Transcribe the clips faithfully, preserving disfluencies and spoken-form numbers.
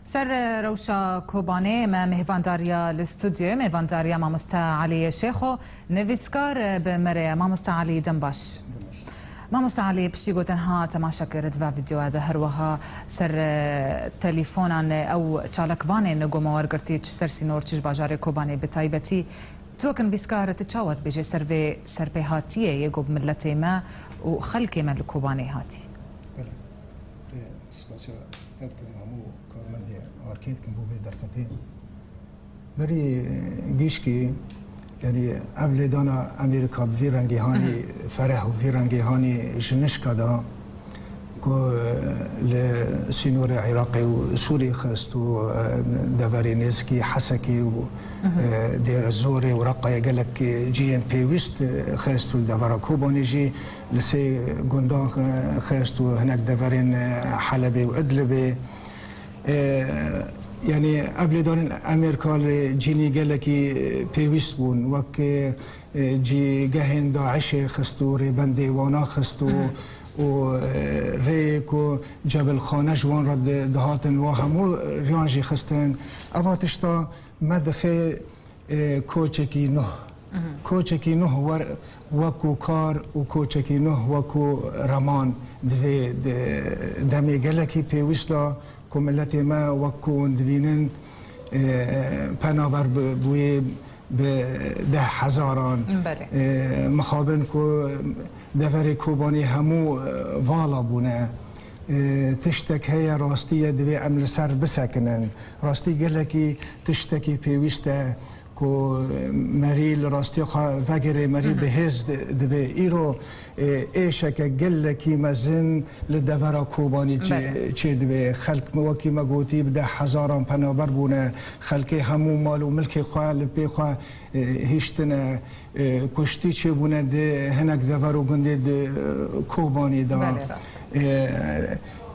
Ser rewşa Kobanê me mêvandariya li stûdyoyê, mêvandariya mamoste Elî Şêxo, nivîskar bi me re ye. Mamoste Elî, dem baş. Mamoste Elî, piştî ku tenha temaşe kir di va vîdyoya de, her wiha ser, e, telîfonan, e, ew çalakvanên ku me wergirtî çi ser sînor, çi ji bajarê Kobanê bi taybetî, tu wek nivîskar tu çawa dibêjê ser vê serpêhatiyê yê ku bi miletê me û xelkê me li Kobanê hatî? Belê. Rê spasiya dikim hemû karmendê arkê dikim bo vê derfetê. Berî gişkî, yanî ev lêdana Amerîka bi vî rengî hanî fereh û vî rengî hanî ji nişka da ku, e, li sînorê Iraqê û Sûrî xist û, e, deverê nêzikî Hesekê û, e, Dêr Zorê û Reqayê gelek cihên pêwîst, e, xist û li devera Kobanê jî li sê gundan, e, xist û hinek deverên, e, Helebê û Idlibê. E, yanî ev lêdanên Amerîka li cînî gelekî, e, pêwîst bûn. Wek, e, e, cîgehên DAIŞê xist û rêbendê wana xist û, û, e, rêyê ku Cebilxane ji wan re di-, dihatin, wa hemû riyan jî xistin. Eva tişta me dixe, e, koçekî nuh. Koçekî nuh wer-, wekû kar û koçekî nuh wekû reman divê di-, demê gelekî pêwîst da ku miletê me wek ku hûn dibînin, e, penaber bi-, bûyê bi deh hezaran. Belê. E, mixabin ku deverê Kobanê hemû, e, vala bûne. E, tiştek heye, rastî ye, divê em li ser bisekinin. Rastî gelekî tiştekî pêwîst e ku merî li rastiya xwe vegere, merî bi hêz di-, dibe. Îro, e, êşeke gelekî mezin li devera Kobanî çê-, Belê. çêdibe. Xelk, wekî me gotî, bi deh hezaran penaber bûne. Xelkê hemû mal û milkê xwe li pê xwe, e, hiştine. E, kuştî çêbûne di hinek dever û gundê di, e, Kobanî de. Belê, rast e. E,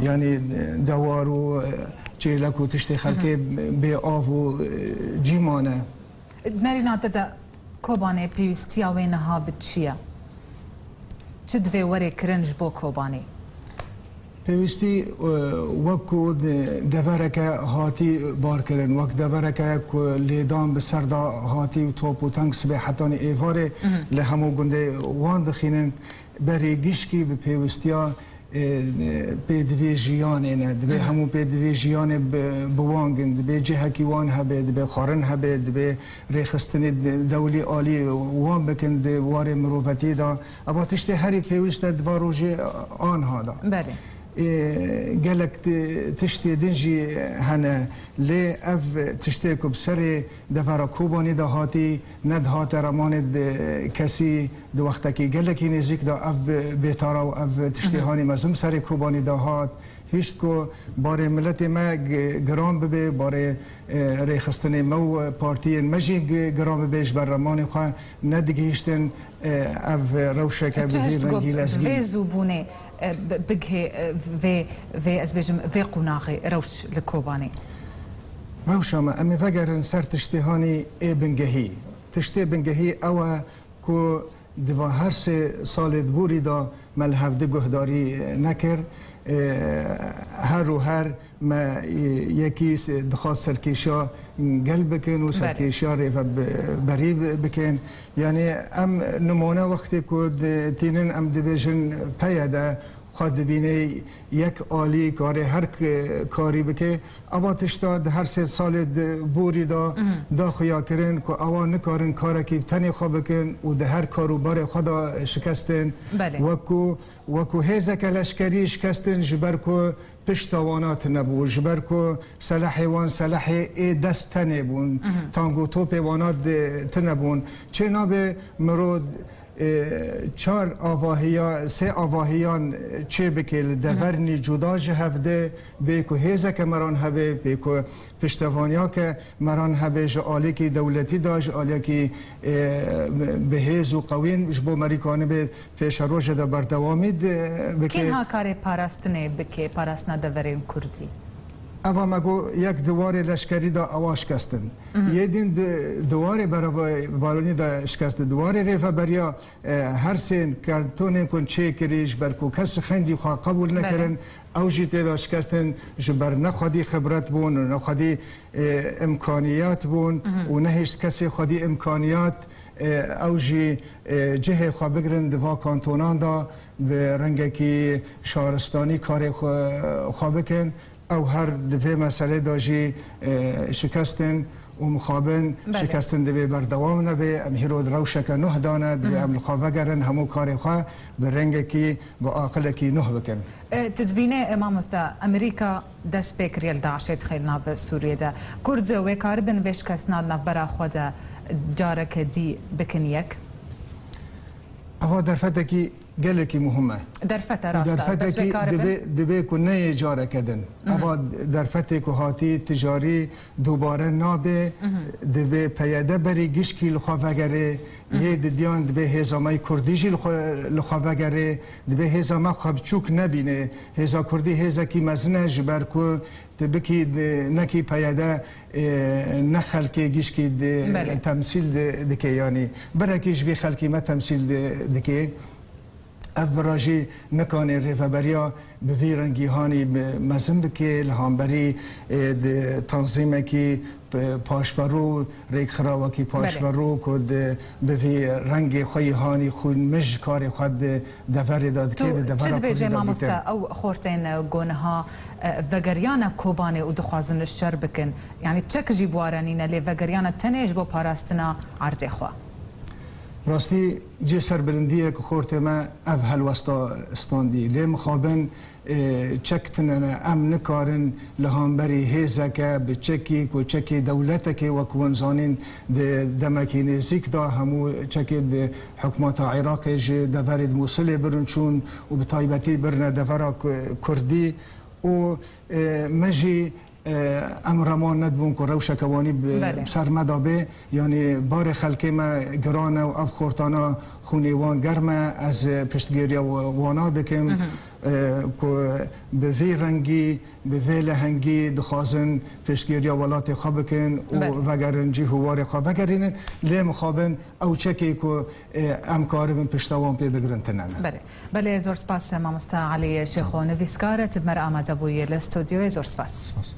yanî dewar û, e, çêlek û tiştê xelkê bê av û, e, cî mane. Nerîna te de Kobanê pêwîstiya wê niha bi çi ye? Çi divê were kirin ji bo Kobanê? Pêwîstî, e, wek ku de-, devereke hatî barkirin, wek devereke ku lêdan bi ser de hatî û top û teng sibê hetanî êvarê li hemû gundê wan dixînin, berî gişkî bi pêwîstiya, e, pêdivê jiyanê ne. Dibê hemû pêdivê jiyanê bi, bi wan gin. Dibê cihekî wan hebe, dibê xwarin hebe, dibê rêxistinê de-, dewlî alî wan bikin di warê mirovetiyê de. Eva tiştê herî pêwîst e di va rojê anha de. Belê. Ê, gelek ti-, tiştê din jî hene. Lê ev tiştê ku bi serê devera Kobanî de hatî, nedihate remanê di kesî di wextekî gelekî nêzîk de ev bêtara û ev tiştê hanî mezin bi serê Kobanî de hat. Hişt ku barê miletê me gi-, giran bibe, barê, e, rêxistinê me û partiyên me jî gi-, giran bibe, ji ber remanê xwe nedigihîştin, e, ev rewşeke bi vî rengî lezgîn. Vê zûbûnê, e, bi-, bigihê, e, vê, vê, ez bêjim, vê qonaxê rewş li Kobanê? Rewşa me, em ê vegerin ser tiştê hanî ê bingehî. Tiştê bingehî ew e, ku di va her sê salê di borî de me li hevdi guhdarî nekir. E, her û her me, e, yekî s-, dixwast serkêşiya gel bikin û Belê. serkêşiya rêveberî bi-, bikin. Yanî em nimûne wextê ku di-, tînin em dibêjin P Y D xwe dibîne yek alî karê her k-, karî bike. Ava tişta di her sê salê di borî de da xuya kirin ku ewa nikarin karekî bi tenê xwe bikin û di her kar û barê xwe de şikestin. Belê. Wekû, wekû hêzeke leşkerî şikestin ji ber ku pişta wana tune bû, ji ber ku selehê wan selehê ê dest tenê bûn, tang û topê wana di-, tune bûn. Çê nabe miro e, çar avahiya-, sê avahiyan çê bike li devernî cuda ji hevde, bê ku hêzeke meran hebe, bê ku piştevaniyake meran hebe ji aliyekî dewletî de, ji aliyekî, e, bi hêz û qewîn ji bo merî kanibe pêşerojê de berdewamî de bike. Kî niha karê parastinê bike, parastina deverên kurdî? Eva me got, yek di warê leşkerî de ewa şikestin. Yê din di, di warê berevaranî de şikestin. Di warê rêveberiya, e, her sê kantonên ku çêkirî, ji ber ku kes xindî xwe qebûl nekirin, ew jî tê de şikestin, ji ber nexwedî xibret bûn û nexwedî, e, imkaniyat bûn û nehişt kesê xwedî imkaniyat, e, ew jî, e, cihê xwe bigirin di va kantonan de, bi rengekî şaristanî karê xwe, xwe bikin. Ew her di vê meselê de jî, e, şikestin û mixabin. Belê. Şikestin divê berdewam nebe. Em hîro di rewşeke nuh dane, divê em li xwe vegerin, hemû karê xwe bi rengekî, bi aqilekî nuh bikin. E, tu dibîne, e, mamoste, Amerîka dest pê kiriye li DAIŞê dixê li nav Sûriyê de. Kurd wê karibin vê şikestina li navbera xwe de careke dî bikin yek? Eva derfetekî gelekî muhim e. Derfet e, rast e. Bes wê karibin. Divê, divê ku neyê careke din. Eva derfetê ku hatî ticarî dubare nabe, divê P Y D berî gişkî li xwe vegerê, yê didiyan divê hêza me yê kurdî jî li xwe, li xwe vegerê, divê hêza me xwe biçûk nebîne. Hêza kurdî hêzekî mezin e, ji ber ku tu bikî, e, nekî P Y D, e, ne xelkê gişkî di, belê, temsîl di, dike, yanî birekî ji vî xelkî me temsîl di, dike. Ev bira jî nikanê rêveberiya bi vî rengî hanî bi mezin bike, li hamberî, e, di tanzîmekî p-, paşverû, rêkxirawekî, belê, paşverû ku di, bi vî rengê xwe yî hanî xwînmij karê xwe di deverê de dike, di devera kurdî de dike. Tu çi dibêje, mamoste, ew xortên, e, ku niha, e, vegeriyane Kobanê û dixwazin şer bikin? Yanî çek jî bi wan re nîne, lê vegeriyane tenê ji bo parastina erdê xwe. Rastî cê serbilindiyê ku xortê me ev helwesta standî. Lê mixabin, e, çek tune ne. Em nikarin li hamberî hêzeke bi çekî ku çekê dewletekê wek hûn zanîn di demekî nêzîk de hemû çekê di hikûmeta Iraqê ji deverê di Mûsilê birin çûn û bi taybetî birine devera ku-, kurdî û, e, me jî, e, em reman nedibûn ku rewşeke wanî bi, belê, ser me de bê. Yanî barê xelkê me giran e û ev xortana xûnê wan germ e. Ez, e, piştgiriya wa-, wana dikim, e, ku bi vî rengî, bi vê lehengî dixwazin piştgiriya welatê xwe bikin û, belê, vegerin cî û warê xwe vegerînin. Lê mixabin ew çekê ku, e, em karibin pişta wan pê bigirin tune ne. Belê. Belê, zor spas, mamoste Elî Şêxo, nivîskar, tu bi me re amade bûyî li studyoyê. Zor spas. Spas.